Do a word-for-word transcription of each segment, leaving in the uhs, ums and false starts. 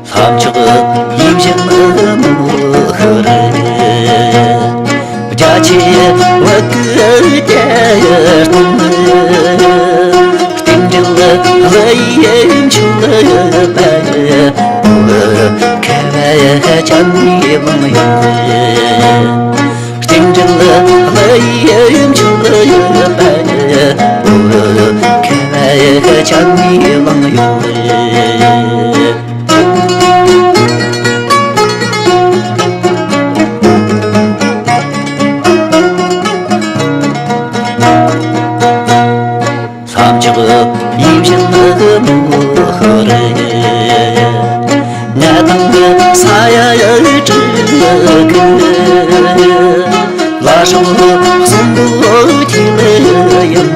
ལྷ་མཆོག་ཡིད་བཞིན་མི་ཤོར། རྒྱ་ཆེ་བོད་ཀྱི་རྒྱལ་སྟོན། རྟེན་འབྲེལ་ལྷ་ཡི་མཆོད་པ། ཁ་བ་ཅན་ནས་བླངས་ཡོད། རྟེན་འབྲེལ་ལྷ་ཡི་མཆོད་པ། ཁ་བ་ཅན་ནས་བླངས་ཡོད། ལྷ་མཆོག་ཡིད་བཞིན་མི་ཤོར། ང་དང་ས་ཡ་ཡི་གྲུ་གུ། ལ་ཤོག་གསུམ་པོ་ཁྱེར་ཡིན།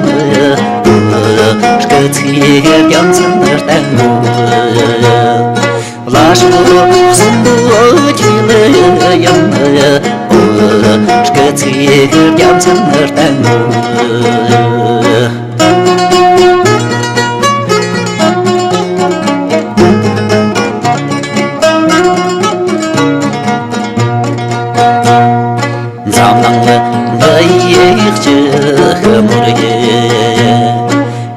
སྐུ་ཚེ་རྒྱ་མཚན་བརྟན་ཡོད། ལ་ཤོག་གསུམ་པོ་ཁྱེར་ཡིན། སྐུ་ཚེ་རྒྱ་མཚན་བརྟན་ཡོད། འཛམ་གླིང་འདི་ཡི་སྤྱི་མོར་ཡིན།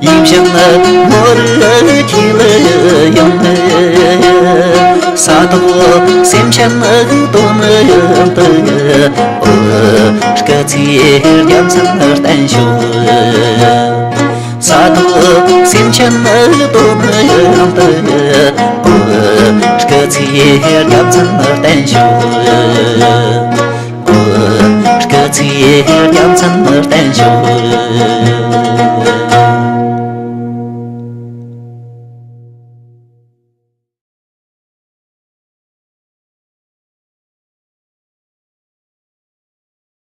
ཡིད་བཞིན་མོར་ཁྱེར་ཡོང་། ས་ཐོག་སེམས་ཅན་དོན་དུ། སྐུ་ཚེ་རྒྱ་མཚན་བརྟན་ཤོག། ས་ཐོག་སེམས་ཅན་དོན་དུ། སྐུ་ཚེ་རྒྱ་མཚན་བརྟན་ཤོག། སྐུ་ཚེ་རྒྱ་མཚན་བརྟན་ཤོག།